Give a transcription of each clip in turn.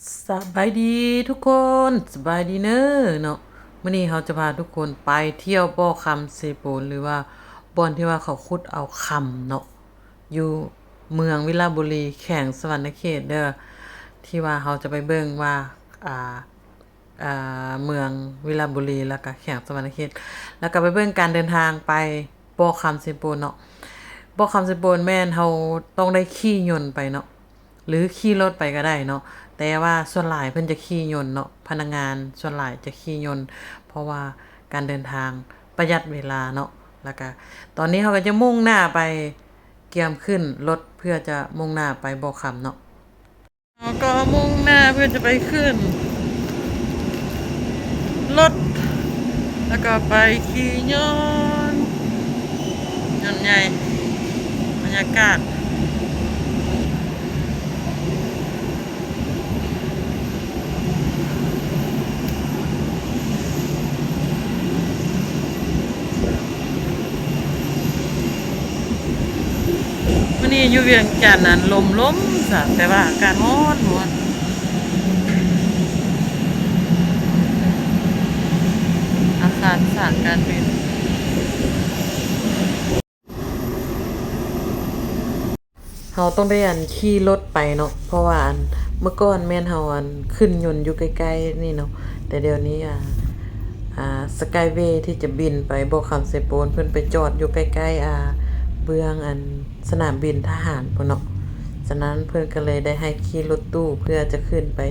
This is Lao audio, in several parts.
ສະບາຍດີທຸກຄົນ ສະບາຍດີເນີເນາະ. ມື້ນີ້ເຮົາຈະພາທຸກຄົນໄປທ່ຽວບໍ່ຄຳເຊໂປນ ຫຼືວ່າບ່ອນທີ່ວ່າເຂົາຂຸດເອົາຄຳເນາະ ຢູ່ເມືອງວິລະບູລີ ແຂວງສະຫວັນນະເຂດເດີ ທີ່ວ່າເຮົາຈະໄປເບິ່ງວ່າ ອ່າ ອ່າ ເມືອງວິລະບູລີ ແລ້ວກະແຂວງສະຫວັນນະເຂດ ແລ້ວກະໄປເບິ່ງການເດີນທາງໄປບໍ່ຄຳເຊໂປນເນາະ. ບໍ່ຄຳເຊໂປນແມ່ນເຮົາຕ້ອງໄດ້ຂີ່ຍົນໄປເນາະ ຫຼືຂີ່ລົດໄປກະໄດ້ເນາະ ແຕ່ວ່າສ່ວນຫຼາຍເພິ່ນຈະຂີ່ຍົນເນາະ ພະນັກງານສ່ວນຫຼາຍຈະຂີ່ຍົນ ເພາະວ່າການເດີນທາງປະຢັດເວລາເນາະ. ແລ້ວກະຕອນນີ້ເຮົາກະຈະມຸ່ງໜ້າໄປ ກຽມຂຶ້ນລົດເພື່ອຈະມຸ່ງໜ້າໄປບໍ່ຄຳເນາະ. ເຮົາກໍມຸ່ງໜ້າເພື່ອຈະໄປຂຶ້ນລົດ ແລ້ວກໍໄປຂີ່ຍົນ ຍົນໃຫຍ່ ບັນຍາກາດ ມື້ນີ້ຢູ່ວຽງຈັນນັ້ນລົມໆຊະ ແຕ່ວ່າອາກາດຮ້ອນໆ. ອາຄານສາຍການບິນ ເຮົາຕ້ອງໄດ້ອັນຂີ່ລົດໄປເນາະ ເພາະວ່າອັນເມື່ອກ່ອນແມ່ນເຮົາອັນຂຶ້ນຍົນຢູ່ໃກ້ໆນີ້ເນາະ ແຕ່ດຽວນີ້ ອ່າ ອ່າ ສະກາຍເວທີ່ຈະບິນໄປບໍ່ຄຳເຊໂປນ ເພິ່ນໄປຈອດຢູ່ໃກ້ໆ ອ່າ ເບື້ອງອັນສະໜາມບິນທະຫານພຸ້ນເນາະ. ສະນັ້ນເພິ່ນກໍເລີຍໄດ້ໃຫ້ຂີ່ລົດຕູ້ເພື່ອຈະຂຶ້ນໄປ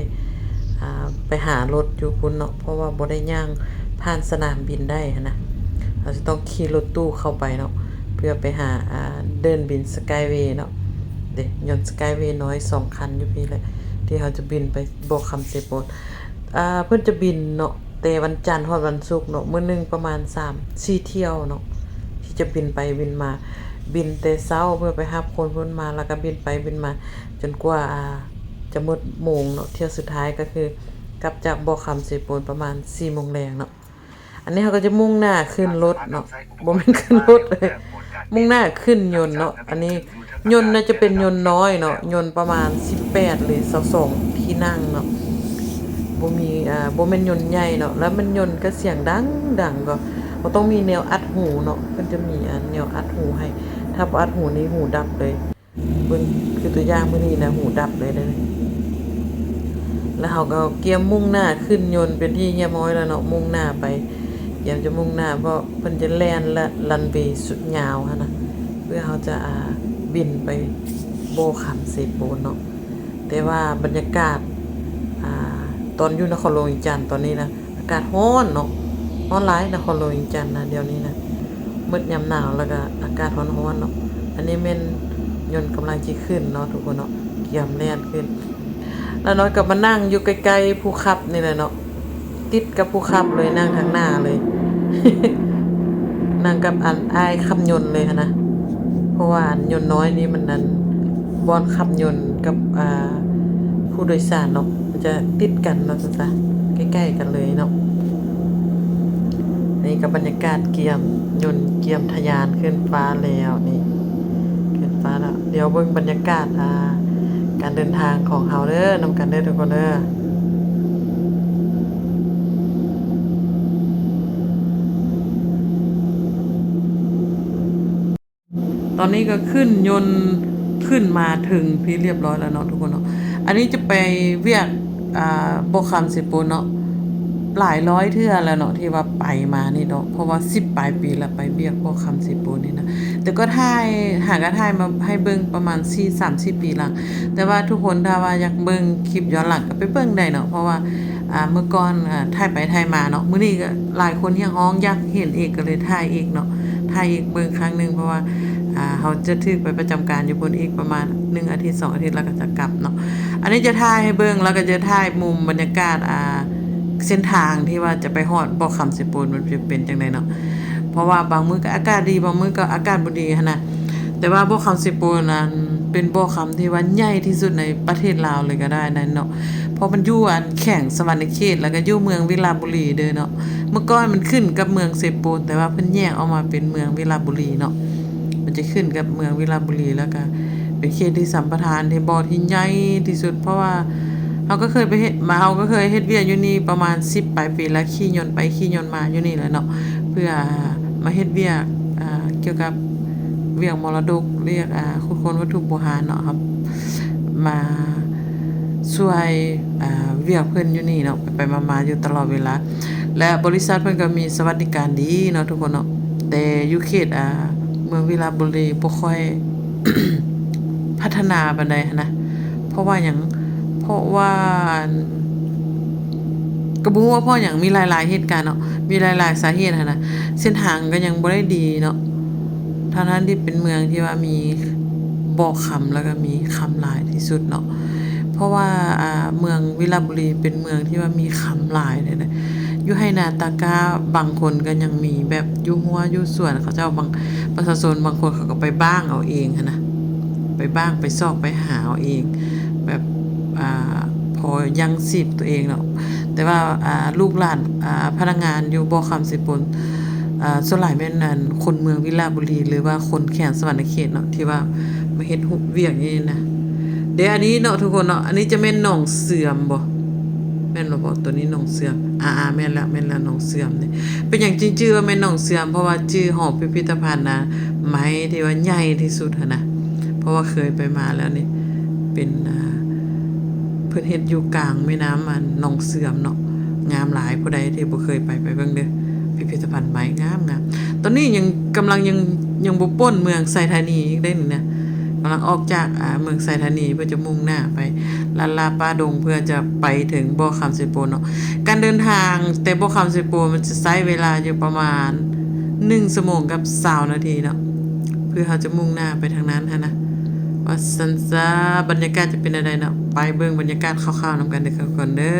ອ່າ ໄປຫາລົດຢູ່ພຸ້ນເນາະ ເພາະວ່າບໍ່ໄດ້ຍ່າງຜ່ານສະໜາມບິນໄດ້ຫັ້ນນະ. ເຮົາຈະຕ້ອງຂີ່ລົດຕູ້ເຂົ້າໄປເນາະ ເພື່ອໄປຫາ ອ່າ ເດີ່ນບິນສະກາຍເວເນາະ ເດ້ ຍົນສະກາຍເວນ້ອຍສອງຄັນຢູ່ພີ້ແຫຼະ ທີ່ເຮົາຈະບິນໄປບໍ່ຄຳເຊໂປນ. ອ່າ ເພິ່ນຈະບິນເນາະ ແຕ່ວັນຈັນຮອດວັນສຸກເນາະ ມື້ໜຶ່ງປະມານສາມສີ່ຖ້ຽວເນາະ ທີ່ຈະບິນໄປບິນມາ ບິນແຕ່ເຊົ້າເພື່ອໄປຮັບຄົນພຸ້ນມາ ແລ້ວກໍບິນໄປບິນມາ ຈົນກວ່າ ອ່າ ຈະໝົດໂມງເນາະ. ຖ້ຽວສຸດທ້າຍກໍຄືກັບຈາກບໍ່ຄຳເຊໂປນປະມານສີ່ໂມງແລງເນາະ. ອັນນີ້ເຮົາກໍຈະມຸ່ງໜ້າຂຶ້ນລົດເນາະ ບໍ່ແມ່ນຂຶ້ນລົດເລີຍ ມຸ່ງໜ້າຂຶ້ນຍົນເນາະ. ອັນນີ້ຍົນໜ້າຈະເປັນຍົນນ້ອຍເນາະ ຍົນປະມານສິບແປດ ຫຼື ຊາວສອງທີ່ນັ່ງເນາະ ບໍ່ມີ ອ່າ ບໍ່ແມ່ນຍົນໃຫຍ່ເນາະ ແລ້ວມັນຍົນກໍສຽງດັງໆ ກໍ ກໍຕ້ອງມີແນວອັດຫູເນາະ ເພິ່ນຈະມີອັນແນວອັດຫູໃຫ້ ຖ້າບໍ່ອັດຫູນີ້ຫູດັບເລີຍ. ເບິ່ງ ຄືຕົວຢ່າງມື້ນີ້ນະ ຫູດັບເລີຍເດ້. ແລ້ວເຮົາກໍກຽມມຸ່ງໜ້າຂຶ້ນຍົນເປັນທີ່ຮຽບຮ້ອຍແລ້ວເນາະ ມຸ່ງໜ້າໄປ ກຽມຈະມຸ່ງໜ້າ ເພາະເພິ່ນຈະແລ່ນລະ ຣັນເວສຸດຍາວຫັ້ນນະ ເພື່ອເຮົາຈະ ອ່າ ບິນໄປບໍ່ຄຳເຊໂປນເນາະ. ແຕ່ວ່າບັນຍາກາດ ອ່າ ຕອນຢູ່ນະຄອນຫຼວງວຽງຈັນຕອນນີ້ນະ ອາກາດຮ້ອນເນາະ ຮ້ອນຫຼາຍນະຄອນຫຼວງວຽງຈັນນະ ດຽວນີ້ນະ ໝົດຍາມໜາວແລ້ວກະອາກາດຮ້ອນໆເນາະ. ອັນນີ້ແມ່ນຍົນກຳລັງຊິຂຶ້ນເນາະທຸກຄົນເນາະ ກຽມແລ່ນຂຶ້ນ ລານ້ອຍກໍມານັ່ງຢູ່ໃກ້ໆຜູ້ຂັບນີ້ແຫຼະເນາະ ຕິດກັບຜູ້ຂັບເລີຍ ນັ່ງທາງໜ້າເລີຍ ນັ່ງກັບອັນອ້າຍຂັບຍົນເລີຍຫັ້ນນະ ເພາະວ່າອັນຍົນນ້ອຍນີ້ມັນອັນ ບ່ອນຂັບຍົນກັບ ອ່າ ຜູ້ໂດຍສານເນາະ ມັນຈະຕິດກັນວ່າຊັ້ນຊະ ໃກ້ໆກັນເລີຍເນາະ. ນີ້ກໍບັນຍາກາດກຽມ ຍົນກຽມທະຍານຂຶ້ນຟ້າແລ້ວນີ້ ຂຶ້ນຟ້າແລ້ວ. ດຽວເບິ່ງບັນຍາກາດ ອ່າ ການເດີນທາງຂອງເຮົາເດີ ນຳກັນເດີທຸກຄົນເດີ. ຕອນນີ້ກໍຂຶ້ນຍົນຂຶ້ນມາເຖິງທີ່ຮຽບຮ້ອຍແລ້ວເນາະທຸກຄົນເນາະ. ອັນນີ້ຈະໄປວຽກ ອ່າ ບໍ່ຄຳເຊໂປນເນາະ ຫຼາຍຮ້ອຍເທື່ອແລ້ວເນາະ ທີ່ວ່າໄປມານີ້ເນາະ ເພາະວ່າສິບປາຍປີແລ້ວໄປວຽກບໍ່ຄຳເຊໂປນນີ້ນະ. ແຕ່ກໍຖ່າຍ ຫາກໍຖ່າຍມາໃຫ້ເບິ່ງປະມານສີ່ ສາມສີ່ປີຫຼັງ ແຕ່ວ່າທຸກຄົນຖ້າວ່າຢາກເບິ່ງຄລິບຍ້ອນຫຼັງກໍໄປເບິ່ງໄດ້ເນາະ ເພາະວ່າ ອ່າ ເມື່ອກ່ອນ ອ່າ ຖ່າຍໄປຖ່າຍມາເນາະ. ມື້ນີ້ກໍຫຼາຍຄົນຮຽກຮ້ອງຢາກເຫັນອີກ ກໍເລີຍຖ່າຍອີກເນາະ ຖ່າຍອີກເບິ່ງຄັ້ງໜຶ່ງ ເພາະວ່າ ອ່າ ເຮົາຈະຖືກໄປປະຈຳການຢູ່ພຸ້ນອີກປະມານໜຶ່ງອາທິດ ສອງອາທິດ ແລ້ວກໍຈະກັບເນາະ. ອັນນີ້ຈະຖ່າຍໃຫ້ເບິ່ງ ແລ້ວກໍຈະຖ່າຍມຸມບັນຍາກາດ ອ່າ ເສັ້ນທາງທີ່ວ່າຈະໄປຮອດບໍ່ຄຳເຊໂປນ ມັນຈະເປັນຈັ່ງໃດເນາະ ເພາະວ່າບາງມື້ກໍອາກາດດີ ບາງມື້ກໍອາກາດບໍ່ດີຫັ້ນນະ. ແຕ່ວ່າບໍ່ຄຳເຊໂປນນັ້ນເປັນບໍ່ຄຳທີ່ວ່າໃຫຍ່ທີ່ສຸດໃນປະເທດລາວເລີຍກໍໄດ້ນັ້ນເນາະ ເພາະມັນຢູ່ອັນແຂວງສະຫວັນນະເຂດ ແລ້ວກໍຢູ່ເມືອງວິລະບູລີເດີເນາະ. ເມື່ອກ່ອນມັນຂຶ້ນກັບເມືອງເຊໂປນ ແຕ່ວ່າເພິ່ນແຍກອອກມາເປັນເມືອງວິລະບູລີເນາະ ມັນຈະຂຶ້ນກັບເມືອງວິລະບູລີ ແລ້ວກໍເປັນເຂດທີ່ສຳປະທານທີ່ບໍ່ທີ່ໃຫຍ່ທີ່ສຸດ ເພາະວ່າ ເຮົາກໍເຄີຍໄປເຮັດ ມາ ເຮົາກໍເຄີຍເຮັດວຽກຢູ່ນີ້ປະມານສິບປາຍປີແລ້ວ ຂີ່ຍົນໄປຂີ່ຍົນມາຢູ່ນີ້ແຫຼະເນາະ ເພື່ອມາເຮັດວຽກ ອ່າ ກ່ຽວກັບວຽກມໍລະດົກ ວຽກ ອ່າ ຂຸດຄົ້ນວັດຖຸໂບຮານເນາະ ເຮົາມາຊ່ວຍ ອ່າ ວຽກເພິ່ນຢູ່ນີ້ເນາະ ໄປໆມາໆຢູ່ຕະຫຼອດເວລາ ແລະ ບໍລິສັດເພິ່ນກໍມີສະຫວັດດີການດີເນາະທຸກຄົນເນາະ ແຕ່ຢູ່ເຂດ ອ່າ ເມືອງວິລະບູລີບໍ່ຄ່ອຍພັດທະນາປານໃດຫັ້ນນະ ເພາະວ່າຫຍັງ? ເພາະວ່າ ອັນ ກໍບໍ່ຮູ້ວ່າເພາະຫຍັງ ມີຫຼາຍໆເຫດການເນາະ ມີຫຼາຍໆສາເຫດຫັ້ນນະ ເສັ້ນທາງກໍຍັງບໍ່ໄດ້ດີເນາະ ທັງໆທີ່ເປັນເມືອງທີ່ວ່າມີບໍ່ຄຳ ແລ້ວກໍມີຄຳຫຼາຍທີ່ສຸດເນາະ ເພາະວ່າ ອ່າ ເມືອງວິລະບູລີເປັນເມືອງທີ່ວ່າມີຄຳຫຼາຍເດ້ ຢູ່ໄຮ່ນາຕາກ້າບາງຄົນກໍຍັງມີ ແບບຢູ່ຮົ້ວຢູ່ສວນເຂົາເຈົ້າ ບາງ ປະຊາຊົນບາງຄົນເຂົາກໍໄປບ້າງເອົາເອງຫັ້ນນະ ໄປບ້າງໄປຊອກໄປຫາເອົາເອງ ແບບ ອ່າ ພໍຍັງຊີບຕົວເອງເນາະ ແຕ່ວ່າ ອ່າ ລູກຫຼານ ອ່າ ພະນັກງານຢູ່ບໍ່ຄຳເຊໂປນ ອ່າ ສ່ວນຫຼາຍແມ່ນ ອັນ ຄົນເມືອງວິລະບູລີ ຫຼືວ່າຄົນແຂວງສະຫວັນນະເຂດເນາະ ທີ່ວ່າມາເຮັດວຽກຢູ່ນີ້ນະ ເດ ອັນນີ້ເນາະທຸກຄົນເນາະ ອັນນີ້ຈະແມ່ນໜອງເສື່ອມບໍ່? ແມ່ນແລ້ວບໍ່? ຕົວນີ້ໜອງເສື່ອມ ອ່າໆ ແມ່ນແລ້ວ ແມ່ນແລ້ວ ໜອງເສື່ອມນີ້ ເປັນຫຍັງຈຶ່ງຈື່ວ່າແມ່ນໜອງເສື່ອມ? ເພາະວ່າຈື່ຫໍພິພິທະພັນ ອ່າ ໄມ້ທີ່ວ່າໃຫຍ່ທີ່ສຸດຫັ້ນນະ ເພາະວ່າເຄີຍໄປມາແລ້ວນີ້ ເປັນ ອ່າ ເພິ່ນເຮັດຢູ່ກາງແມ່ນ້ຳ ອັນ ໜອງເສື່ອມເນາະ ງາມຫຼາຍ ຜູ້ໃດທີ່ບໍ່ເຄີຍໄປ ໄປເບິ່ງເດີ ພິພິທະພັນໄມ້ງາມໆ ຕອນນີ້ຍັງ ກຳລັງ ຍັງ ຍັງບໍ່ປົ້ນເມືອງໄຊທານີອີກເດ້ນີ້ນະ ກຳລັງອອກຈາກ ອ່າ ເມືອງໄຊທານີ ເພື່ອຈະມຸ່ງໜ້າໄປລ້ານລາປ່າດົງ ເພື່ອຈະໄປເຖິງບໍ່ຄຳເຊໂປນເນາະ ການເດີນທາງແຕ່ບໍ່ຄຳເຊໂປນມັນຈະໃຊ້ເວລາຢູ່ປະມານໜຶ່ງຊົ່ວໂມງກັບຊາວນາທີເນາະ ເພື່ອເຮົາຈະມຸ່ງໜ້າໄປທາງນັ້ນຫັ້ນນະ ວ່າຊັ້ນຊະ ບັນຍາກາດຈະເປັນແນວໃດເນາະ ໄປເບິ່ງບັນຍາກາດຄ່າວໆນຳກັນເດີທຸກຄົນເດີ.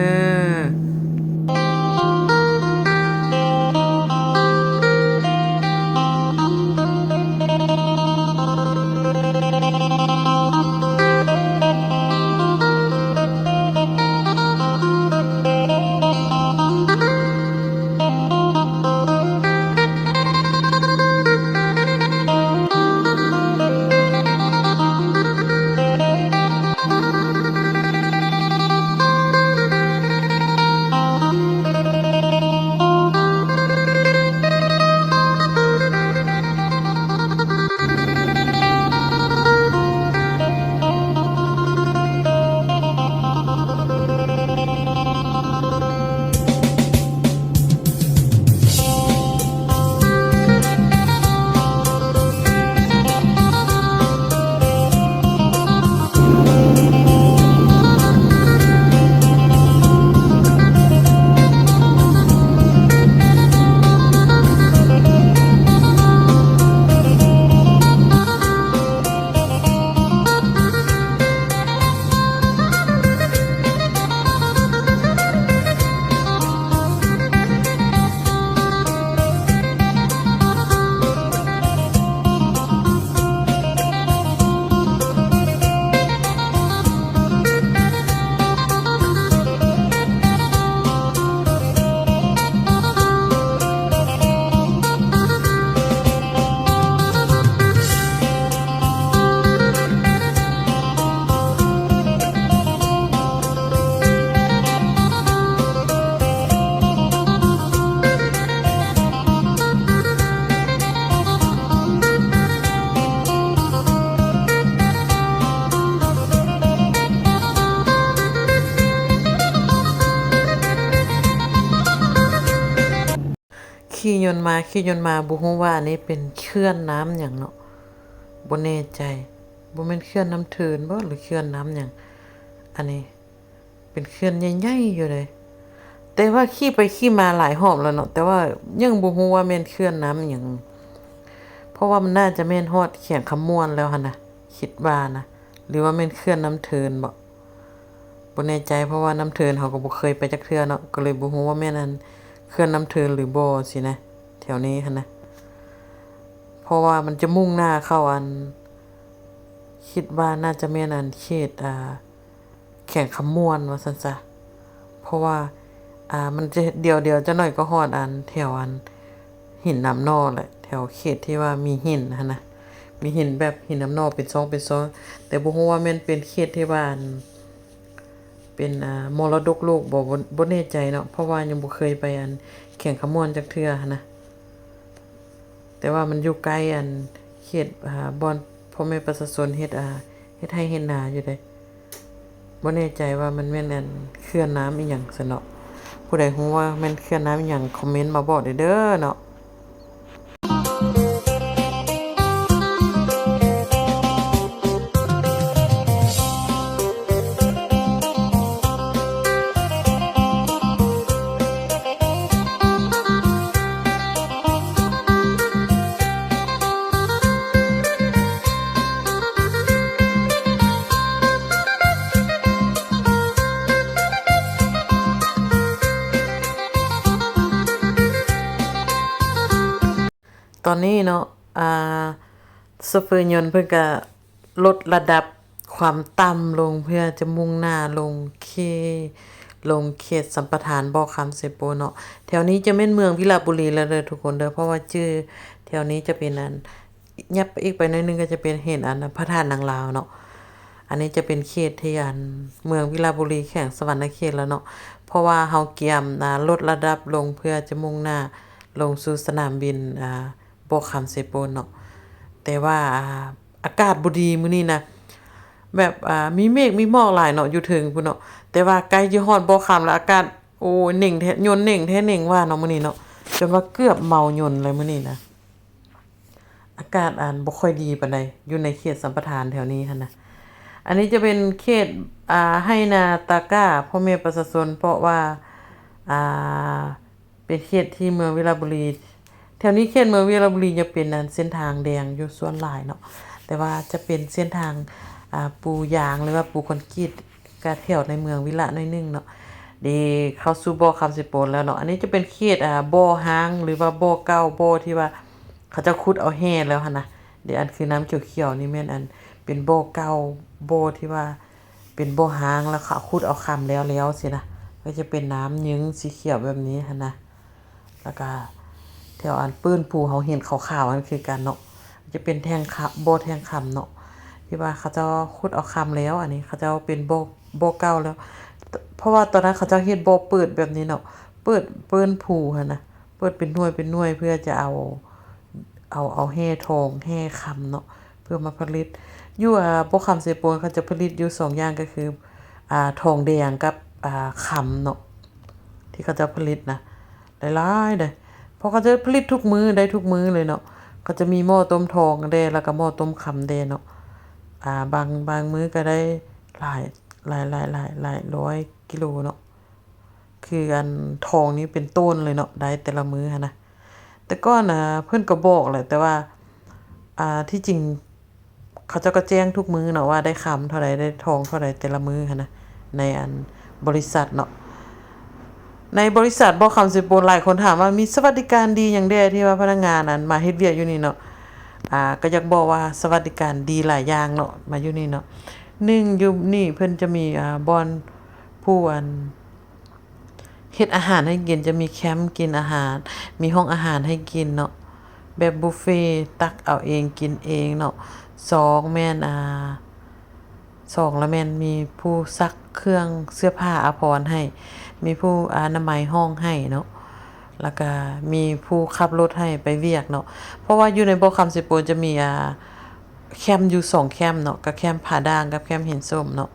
ຂີ່ຍົນມາ ຂີ່ຍົນມາ ບໍ່ຮູ້ວ່າອັນນີ້ເປັນເຂື່ອນນ້ຳຫຍັງເນາະ ບໍ່ແນ່ໃຈ ບໍ່ແມ່ນເຂື່ອນນ້ຳເທີນບໍ ຫຼືເຂື່ອນນ້ຳຫຍັງ ອັນນີ້ ເປັນເຂື່ອນໃຫຍ່ໆຢູ່ເດ ແຕ່ວ່າຂີ່ໄປຂີ່ມາຫຼາຍຮອບແລ້ວເນາະ ແຕ່ວ່າຍັງບໍ່ຮູ້ວ່າແມ່ນເຂື່ອນນ້ຳຫຍັງ ເພາະວ່າມັນໜ້າຈະແມ່ນຮອດແຂວງຄຳມ່ວນແລ້ວຫັ້ນນະ ຄິດວ່ານະ ຫຼືວ່າແມ່ນເຂື່ອນນ້ຳເທີນບໍ ບໍ່ແນ່ໃຈ ເພາະວ່ານ້ຳເທີນເຮົາກໍບໍ່ເຄີຍໄປຈັກເທື່ອເນາະ ກໍເລີຍບໍ່ຮູ້ວ່າແມ່ນ ອັນ ເຂື່ອນນ້ຳເທີນຫຼືບໍ່ຊີ້ນະ ແຖວນີ້ຫັ້ນນະ ເພາະວ່າມັນຈະມຸ່ງໜ້າເຂົ້າ ອັນ ຄິດວ່າໜ້າຈະແມ່ນ ອັນ ເຂດ ອ່າ ແຂວງຄຳມ່ວນວ່າຊັ້ນຊະ ເພາະວ່າ ອ່າ ມັນຈະດຽວໆຈັກໜ້ອຍກໍຮອດ ອັນ ແຖວ ອັນ ຫີນນ້ຳໜໍ່ແຫຼະ ແຖວເຂດທີ່ວ່າມີຫີນຫັ້ນນະ ມີຫີນແບບຫີນນ້ຳໜໍ່ເປັນຊ່ອງເປັນຊ່ອງ ແຕ່ບໍ່ຮູ້ວ່າແມ່ນເປັນເຂດທີ່ວ່າ ອັນ ປັນ ອ່າ ມໍລະດົກໂລກບໍ່ ບໍ່ ບໍ່ແນ່ໃຈເນາະ ເພາະວ່າຍັງບໍ່ເຄີຍໄປ ອັນ ແຂວງຄຳມ່ວນຈັກເທື່ອຫັ້ນນະ. ແຕ່ວ່າມັນຢູ່ໃກ້ ອັນ ເຂດ ອ່າ ບ່ອນພໍ່ແມ່ປະຊາຊົນເຮັດ ອ່າ ເຮັດໄຮ່ເຮັດນາຢູ່ເດ້. ບໍ່ແນ່ໃຈວ່າມັນແມ່ນ ອັນ ເຂື່ອນນ້ຳອີ່ຫຍັງຊັ້ນເນາະ. ຜູ້ໃດຮູ້ວ່າແມ່ນເຂື່ອນນ້ຳອີ່ຫຍັງ ຄອມເມັນມາບອກໄດ້ເດີເນາະ. ຕອນນີ້ເນາະ ອ່າ ໂຊເຟີຍົນເພິ່ນກະລົດລະດັບຄວາມຕ່ຳລົງ ເພື່ອຈະມຸ່ງໜ້າລົງເຂດ ລົງເຂດສຳປະທານບໍ່ຄຳເຊໂປເນາະ. ແຖວນີ້ຈະແມ່ນເມືອງວິລະບູລີແລ້ວເດີທຸກຄົນເດີ ເພາະວ່າຈື່ແຖວນີ້ຈະເປັນ ອັນ ຍັບໄປອີກໄປໜ້ອຍໜຶ່ງກໍຈະເປັນເຫັນ ອັນ ພະທາດນາງລາວເນາະ. ອັນນີ້ຈະເປັນເຂດທີ່ ອັນ ເມືອງວິລະບູລີ ແຂວງສະຫວັນນະເຂດແລ້ວເນາະ ເພາະວ່າເຮົາກຽມ ອ່າ ລົດລະດັບລົງເພື່ອຈະມຸ່ງໜ້າລົງສູ່ສະໜາມບິນ ອ່າ ບໍ່ຄຳເຊໂປນເນາະ. ແຕ່ວ່າ ອ່າ ອາກາດບໍ່ດີມື້ນີ້ນະ ແບບ ອ່າ ມີເມກມີໝອກຫຼາຍເນາະ ຢູ່ເທິງພຸ້ນເນາະ. ແຕ່ວ່າໃກ້ຈະຮອດບໍ່ຄຳແລ້ວ ອາກາດ ໂອ້ຍ ເໜັງແທ້ ຍົນເໜັງແທ້ເໜັງວ່າເນາະມື້ນີ້ເນາະ ຈົນວ່າເກືອບເມົາຍົນເລີຍມື້ນີ້ນະ. ອາກາດ ອັນ ບໍ່ຄ່ອຍດີປານໃດ ຢູ່ໃນເຂດສຳປະທານແຖວນີ້ຫັ້ນນະ. ອັນນີ້ຈະເປັນເຂດ ອ່າ ໄຮ່ນາຕາກ້າ ພໍ່ແມ່ປະຊາຊົນ ເພາະວ່າ ອ່າ ເປັນເຂດທີ່ເມືອງວິລະບູລີ. ແຖວນີ້ເຂດເມືອງວິລະບູລີຈະເປັນ ອັນ ເສັ້ນທາງແດງຢູ່ສ່ວນຫຼາຍເນາະ ແຕ່ວ່າຈະເປັນເສັ້ນທາງ ອ່າ ປູຢາງ ຫຼືວ່າປູຄອນກຣີດ ກະແຖວໃນເມືອງວິລະໜ້ອຍໜຶ່ງເນາະ. ເດ ເຂົ້າສູ່ບໍ່ຄຳເຊໂປນແລ້ວເນາະ. ອັນນີ້ຈະເປັນເຂດ ອ່າ ບໍ່ຮ້າງ ຫຼືວ່າບໍ່ເກົ່າ ບໍ່ທີ່ວ່າເຂົາເຈົ້າຂຸດເອົາແຮ່ແລ້ວຫັ້ນນະ. ເດ ອັນຄືນ້ຳຂຽວໆນີ້ແມ່ນ ອັນ ເປັນບໍ່ເກົ່າ ບໍ່ທີ່ວ່າເປັນບໍ່ຮ້າງ ແລ້ວເຂົາຂຸດເອົາຄຳແລ້ວໆຊີ້ນະ ກໍຈະເປັນນ້ຳເຍິງສີຂຽວແບບນີ້ຫັ້ນນະ. ແລ້ວກະແຖວອັນເປີ້ນພູເຮົາເຫັນຂາວໆນັ້ນຄືກັນເນາະ ຈະເປັນແທ່ງຄຳ ບໍ່ແທ່ງຄຳເນາະ ທີ່ວ່າເຂົາເຈົ້າຂຸດເອົາຄຳແລ້ວ. ອັນນີ້ເຂົາເຈົ້າເປັນບໍ່ ບໍ່ເກົ່າແລ້ວ ເພາະວ່າຕອນນັ້ນເຂົາເຈົ້າເຮັດບໍ່ເປີດແບບນີ້ເນາະ ເປີດເປີ້ນພູຫັ້ນນະ ເປີດເປັນໜ່ວຍເປັນໜ່ວຍ ເພື່ອຈະເອົາ ເອົາ ເອົາແຮ່ທອງແຮ່ຄຳເນາະ ເພື່ອມາຜະລິດ. ຢູ່ ອ່າ ບໍ່ຄຳເຊໂປນເຂົາຈະຜະລິດຢູ່ສອງຢ່າງ ກໍຄື ອ່າ ທອງແດງກັບ ອ່າ ຄຳເນາະ ທີ່ເຂົາເຈົ້າຜະລິດນະ ຫຼາຍໆເດ້. ເພາະເຂົາຈະຜະລິດທຸກມື້ ໄດ້ທຸກມື້ເລີຍເນາະ. ເຂົາຈະມີໝໍ້ຕົ້ມທອງແດ່ ແລ້ວກໍໝໍ້ຕົ້ມຄຳແດ່ເນາະ. ອ່າ ບາງ ບາງມື້ກໍໄດ້ຫຼາຍ ຫຼາຍ ຫຼາຍ ຫຼາຍ ຫຼາຍຮ້ອຍກິໂລເນາະ. ຄືອັນທອງນີ້ເປັນໂຕນເລີຍເນາະ ໄດ້ແຕ່ລະມື້ຫັ້ນນະ. ແຕ່ກ່ອນນະເພິ່ນກໍບອກແຫຼະ ແຕ່ວ່າ ອ່າ ທີ່ຈິງເຂົາເຈົ້າກໍແຈ້ງທຸກມື້ເນາະ ວ່າໄດ້ຄຳເທົ່າໃດ ໄດ້ທອງເທົ່າໃດແຕ່ລະມື້ຫັ້ນນະ ໃນອັນບໍລິສັດເນາະ. ໃນບໍລິສັດບໍ່ຄຳເຊໂປນ ຫຼາຍຄົນຖາມວ່າມີສະຫວັດດີການດີຫຍັງແດ່ ທີ່ວ່າພະນັກງານອັນມາເຮັດວຽກຢູ່ນີ້ເນາະ. ອ່າ ກໍຢາກບອກວ່າສະຫວັດດີການດີຫຼາຍຢ່າງເນາະ ມາຢູ່ນີ້ເນາະ. ໜຶ່ງ ຢູ່ນີ້ເພິ່ນຈະມີ ອ່າ ບ່ອນຜູ້ອັນ ເຮັດອາຫານໃຫ້ກິນ ຈະມີແຄມກິນອາຫານ ມີຫ້ອງອາຫານໃຫ້ກິນເນາະ ແບບບຸບເຟ ຕັກເອົາເອງກິນເອງເນາະ. ສອງ ແມ່ນ ອ່າ ສອງລະແມ່ນມີຜູ້ຊັກເຄື່ອງເສື້ອຜ້າອາພອນໃຫ້ ມີຜູ້ອະນາໄມຫ້ອງໃຫ້ເນາະ ແລ້ວກະມີຜູ້ຂັບລົດໃຫ້ໄປວຽກເນາະ. ເພາະວ່າຢູ່ໃນບໍ່ຄຳເຊໂປນຈະມີ ອ່າ ແຄມຢູ່ສອງແຄມເນາະ ກະແຄມຜາດ່າງກັບແຄມຫີນສົ້ມເນາະ.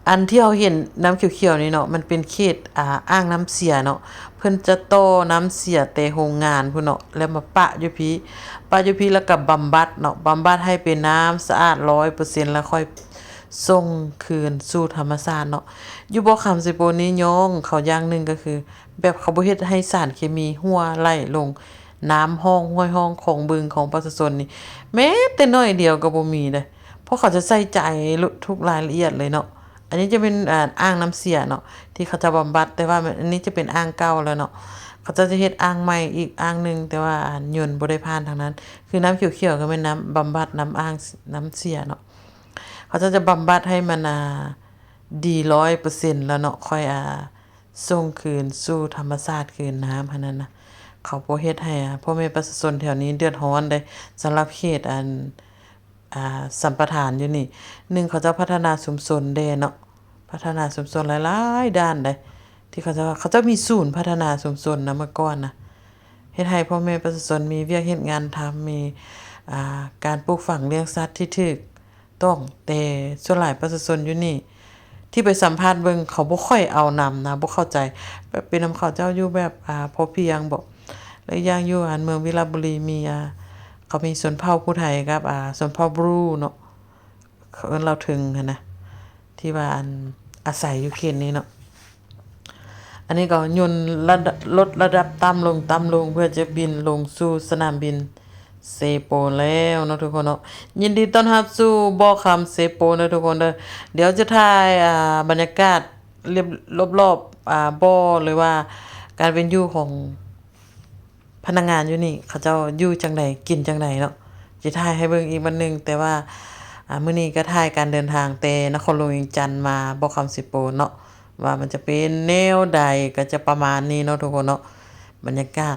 ອັນທີ່ເຮົາເຫັນນ້ຳຂຽວໆນີ້ເນາະ ມັນເປັນເຂດ ອ່າ ອ່າງນ້ຳເສຍເນາະ. ເພິ່ນຈະຕໍ່ນ້ຳເສຍແຕ່ໂຮງງານພຸ້ນເນາະ ແລ້ວມາປະຢູ່ພີ້ ປະຢູ່ພີ້ ແລ້ວກໍບຳບັດເນາະ ບຳບັດໃຫ້ເປັນນ້ຳສະອາດຮ້ອຍເປີເຊັນ ແລ້ວຄ່ອຍສົ່ງຄືນສູ່ທຳມະຊາດເນາະ. ຢູ່ບໍ່ຄຳເຊໂປນນີ້ຍ້ອງເຂົາຢ່າງໜຶ່ງກໍຄື ແບບເຂົາບໍ່ເຮັດໃຫ້ສານເຄມີຮົ່ວໄຫຼລົງນ້ຳຮ່ອງຫ້ວຍຮ່ອງຄອງບຶງຂອງປະຊາຊົນນີ້ ແມ້ແຕ່ໜ້ອຍດຽວກໍບໍ່ມີເດ້. ເພາະເຂົາຈະໃສ່ໃຈທຸກລາຍລະອຽດເລີຍເນາະ. ອັນນີ້ຈະເປັນ ອ່າ ອ່າງນ້ຳເສຍເນາະ ທີ່ເຂົາເຈົ້າບຳບັດ ແຕ່ວ່າອັນນີ້ຈະເປັນອ່າງເກົ່າແລ້ວເນາະ. ເຂົາເຈົ້າຈະເຮັດອ່າງໃໝ່ອີກອ່າງໜຶ່ງ ແຕ່ວ່າ ອ່າ ຍົນບໍ່ໄດ້ຜ່ານທາງນັ້ນ. ຄືນ້ຳຂຽວໆກໍແມ່ນນ້ຳບຳບັດ ນ້ຳອ່າງ ນ້ຳເສຍເນາະ. ເຂົາເຈົ້າຈະບຳບັດໃຫ້ມັນ ອ່າ ດີຮ້ອຍເປີເຊັນແລ້ວເນາະ ຄ່ອຍ ອ່າ ສົ່ງຄືນສູ່ທຳມະຊາດຄືນ ນ້ຳຫັ້ນນະ. ເຂົາບໍ່ເຮັດໃຫ້ ອ່າ ພໍ່ແມ່ປະຊາຊົນແຖວນີ້ເດືອດຮ້ອນເດ້. ສຳລັບເຂດອັນ ອ່າ ສຳປະທານຢູ່ນີ້ ໜຶ່ງ ເຂົາເຈົ້າພັດທະນາຊຸມຊົນແດ່ເນາະ ພັດທະນາຊຸມຊົນຫຼາຍໆດ້ານໃດ໋ ທີ່ເຂົາເຈົ້າ ເຂົາເຈົ້າມີສູນພັດທະນາຊຸມຊົນນະ ເມື່ອກ່ອນນະ ເຮັດໃຫ້ພໍ່ແມ່ປະຊາຊົນມີວຽກເຮັດງານທຳ ມີ ອ່າ ການປູກຝັງລ້ຽງສັດທີ່ຖືກ ຕ້ອງ ແຕ່ສ່ວນຫຼາຍປະຊາຊົນຢູ່ນີ້ ທີ່ໄປສຳພາດເບິ່ງ ເຂົາບໍ່ຄ່ອຍເອົານຳນະ ບໍ່ເຂົ້າໃຈ ແບບເປັນນຳເຂົາເຈົ້າຢູ່ແບບ ອ່າ ພໍພຽງບໍ ແລະ ອີກຢ່າງຢູ່ອັນເມືອງວິລະບູລີມີ ອ່າ ເຂົາມີຊົນເຜົ່າຜູ້ໄທກັບ ອ່າ ຊົນເຜົ່າບຣູເນາະ ເຂົາເອີ້ນລາວເທິງຫັ້ນນະ ທີ່ວ່າອັນອາໄສຢູ່ເຂດນີ້ເນາະ. ອັນນີ້ກໍຍົນລະດັບ ລົດລະດັບຕ່ຳລົງ ຕ່ຳລົງ ເພື່ອຈະບິນລົງສູ່ສະໜາມບິນເຊໂປນແລ້ວເນາະທຸກຄົນເນາະ. ຍິນດີຕ້ອນຮັບສູ່ບໍ່ຄຳເຊໂປນເດີທຸກຄົນເດີ. ດຽວຈະຖ່າຍ ອ່າ ບັນຍາກາດລຽບ ລອບໆ ອ່າ ບໍ່ ຫຼືວ່າການເປັນຢູ່ຂອງ ພະນັກງານຢູ່ນີ້ເຂົາເຈົ້າຢູ່ຈັ່ງໃດ ກິນຈັ່ງໃດເນາະ ຈະຖ່າຍໃຫ້ເບິ່ງອີກບັດໜຶ່ງ. ແຕ່ວ່າ ອ່າ ມື້ນີ້ກໍຖ່າຍການເດີນທາງແຕ່ນະຄອນຫຼວງວຽງຈັນມາບໍ່ຄຳເຊໂປນເນາະ ວ່າມັນຈະເປັນແນວໃດ ກໍຈະປະມານນີ້ເນາະທຸກຄົນເນາະ. ບັນຍາກາດ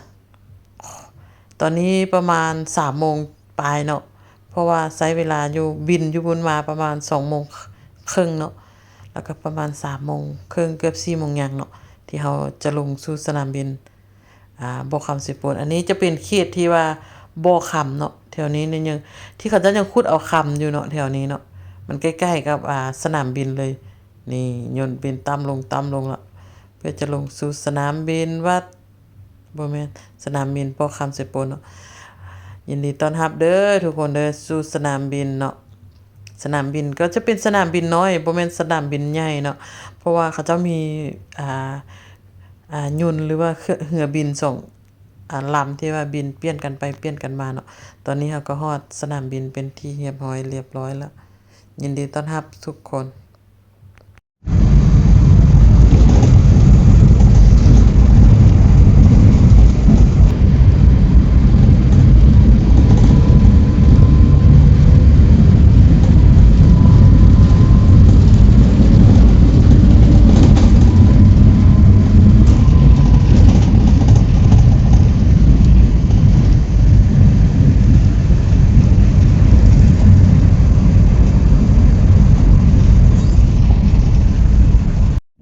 ຕອນນີ້ປະມານສາມໂມງປາຍເນາະ ເພາະວ່າໃຊ້ເວລາຢູ່ ບິນຢູ່ພຸ້ນມາປະມານສອງໂມງເຄິ່ງເນາະ ແລ້ວກໍປະມານສາມໂມງເຄິ່ງ ເກືອບສີ່ໂມງຫຍັງເນາະ ທີ່ເຮົາຈະລົງສູ່ສະໜາມບິນ ອ່າ ບໍ່ຄຳເຊໂປນ. ອັນນີ້ຈະເປັນເຂດທີ່ວ່າບໍ່ຄຳເນາະ ແຖວນີ້ນີ້ຍັງ ທີ່ເຂົາເຈົ້າຍັງຂຸດເອົາຄຳຢູ່ເນາະ ແຖວນີ້ເນາະ ມັນໃກ້ໆກັບ ອ່າ ສະໜາມບິນເລີຍ. ນີ້ຍົນບິນຕ່ຳລົງ ຕ່ຳລົງລະ ເພື່ອຈະລົງສູ່ສະໜາມບິນວັດ ບໍ່ແມ່ນ ສະໜາມບິນບໍ່ຄຳເຊໂປນເນາະ. ຍິນດີຕ້ອນຮັບເດີທຸກຄົນເດີ ສູ່ສະໜາມບິນເນາະ. ສະໜາມບິນກໍຈະເປັນສະໜາມບິນນ້ອຍ ບໍ່ແມ່ນສະໜາມບິນໃຫຍ່ເນາະ ເພາະວ່າເຂົາເຈົ້າມີ ອ່າ ອ່າ ຍົນ ຫຼືວ່າເຮືອບິນສອງ ອ່າ ລຳ ທີ່ວ່າບິນປ່ຽນກັນໄປປ່ຽນກັນມາເນາະ. ຕອນນີ້ເຮົາກໍຮອດສະໜາມບິນເປັນທີ່ຮຽບຮ້ອຍ ລຽບຮ້ອຍລະ. ຍິນດີຕ້ອນຮັບທຸກຄົນ.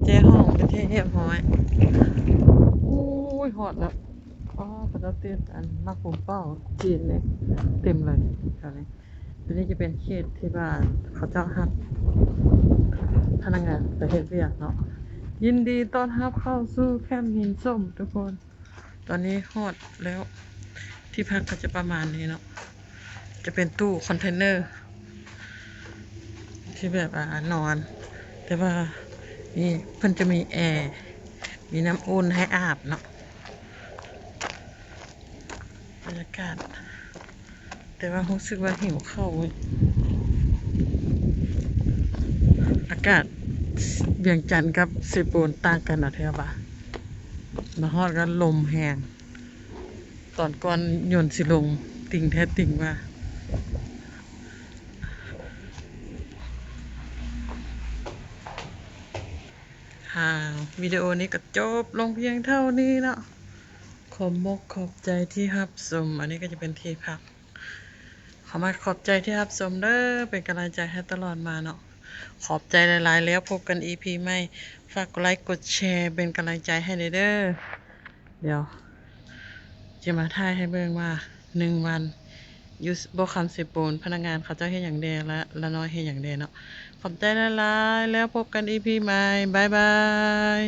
ແຈຫ້ອງເປັນທີ່ຮຽບຮ້ອຍ. ໂອ້ຍ ຮອດແລ້ວ. ອໍ ເຂົາເຈົ້າຕິດອັນໝາກໂຮມເປົ້າຈີນນີ້ເຕັມເລີຍແຖວນີ້. ຕົວນີ້ຈະເປັນເຂດທີ່ວ່າເຂົາເຈົ້າຮັບພະນັກງານໄປເຮັດວຽກເນາະ. ຍິນດີຕ້ອນຮັບເຂົ້າສູ່ແຄມຫີນສົ້ມທຸກຄົນ. ຕອນນີ້ຮອດແລ້ວ ທີ່ພັກກໍຈະປະມານນີ້ເນາະ ຈະເປັນຕູ້ຄອນເທນເນີທີ່ແບບ ອ່າ ນອນ ແຕ່ວ່າມີ ເພິ່ນຈະມີແອ ມີນ້ຳອຸ່ນໃຫ້ອາບເນາະ. ບັນຍາກາດ ແຕ່ວ່າຮູ້ສຶກວ່າຫິວເຂົ້າເວີຍ. ອາກາດວຽງຈັນກັບເຊໂປນຕ່າງກັນນະ ແທ້ວ່າ ມາຮອດກໍລົມແຮງ. ຕອນກ່ອນຍົນຊິລົງ ຕິ່ງແທ້ຕິ່ງວ່າ. ອ່າ ວິດີໂອນີ້ກໍຈົບລົງພຽງເທົ່ານີ້ເນາະ. ຂອບມົກຂອບໃຈທີ່ຮັບຊົມ. ອັນນີ້ກໍຈະເປັນທີ່ພັກ. ຂໍມາຂອບໃຈທີ່ຮັບຊົມເດີ ເປັນກຳລັງໃຈໃຫ້ຕະຫຼອດມາເນາະ. ຂອບໃຈຫຼາຍໆ ແລ້ວພົບກັນອີພີໃໝ່. ຝາກກົດໄລກົດແຊເປັນກຳລັງໃຈໃຫ້ແດ່ເດີ. ດຽວຈະມາຖ່າຍໃຫ້ເບິ່ງວ່າ ໜຶ່ງວັນຢູ່ບໍ່ຄຳເຊໂປນ ພະນັກງານເຂົາເຈົ້າເຮັດຫຍັງແດ່ ແລະ ລານ້ອຍເຮັດຫຍັງແດ່ເນາະ. ຂອບໃຈຫຼາຍໆ ແລ້ວພົບກັນອີພີໃໝ່. ບາຍບາຍ.